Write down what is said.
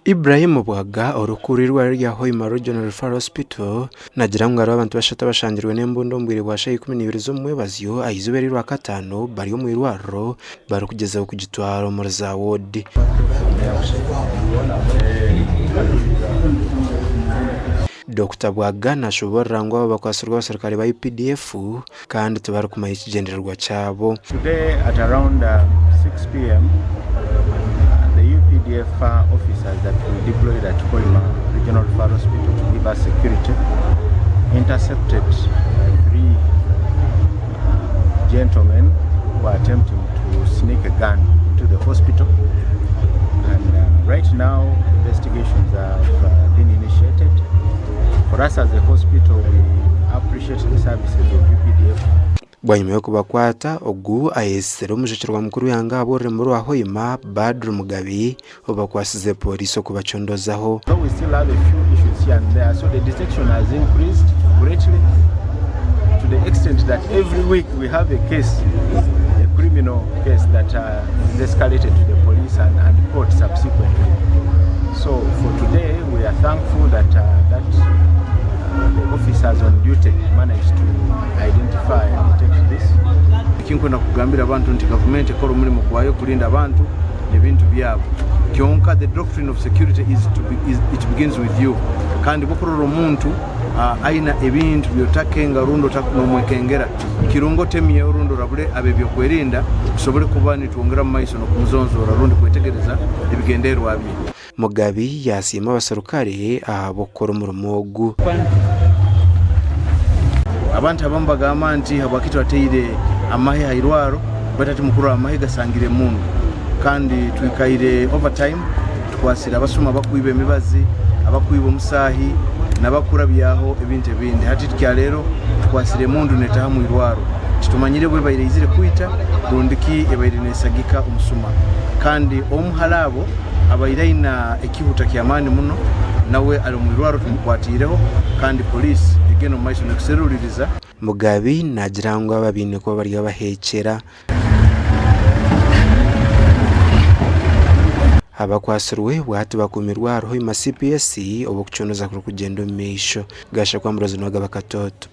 Ibrahim Bwaga orikukurira eirwariro rya Hoima Regional Referral Hospital naagira ngu hariho abantu bashatu abashangirwe n'embundu omu bwire bwa shaaha 12 z'omumwebazyo aha izooba ery'orwakataano bari omu irwariro barikugyezaho kugitwara omuri za woodi. Dokita Bwaga nashoboorora ngu aba bakwatsirwe abaserukare ba UPDF kandi tibarikumanya ekigyendererwa kyabo. Today at around 6 pm the UPDF officers that we deployed at Hoima Regional Referral Hospital to give us security intercepted 3 gentlemen who were attempting to sneak a gun into the hospital and uh, right now investigations have uh, been initiated. For us as a hospital we appreciate the services of UPDF. Bwanyima y'okubakwata, ogu ayetsire omujwekyerwa mukuru w'eihanga ahabw'orurembo rwa Hoima, Badru Mugabi, obakwasize pooriisi okubacondozaho. Though we still have a few issues here and there, so the detection has increased greatly to the extent that every week we have a case, a criminal case that uh, is escalated to the police and, and court subsequently. So for today, we are thankful that uh, that uh, the officers on duty managed to identify and detect this. Ekinkwenda kugambira abantu nti gavumenti ekora omurimo gwayo kurinda abantu n'ebintu byabo kyonka the doctrine of security is to be, is, it begins with you kandi bwokurora omuntu uh, aina ebintu byotakenga rundi nomwekengera kirungi otemyeho rundi orabure ab'ebyokwerinda tusobole kuba nitwongera mu maiso n'okumuzonzoora rundi kwetegereza ebigendererwa bye. Mugabi yaasiima abaserukare ahabw'okukora omurimo ogu. Abantu abamu bagamba nti habwaki twataire amahe ha irwaro baitu hati mukurora amahe gasangire emundu kandi twikaire over time tukwasire abasuma abakwiba emibazi, abakwiba omusaahi nabakurabyaho ebintu ebindi. Hati kyaleero tukwasire emundu netaha mu irwaro titumanyire obu ebaire eizire kwita rundi ki ebaire nesagika omusuma kandi omu hali abo Abaire aina ekihuta ky'amaani muno nawe ali omu irwarro tumukwatiireho kandi poliisi egenda omu maiso n'ekuseruliriza. Mugabi naagira ngu aba baine kuba bari abaheekyera. Abakwatsirwe bwahati bakuumirwe ahari Hoima CPS obu okucondooza kurikugyenda omu maisho. Gashakwa Ambrose Nuwagaba Katoto.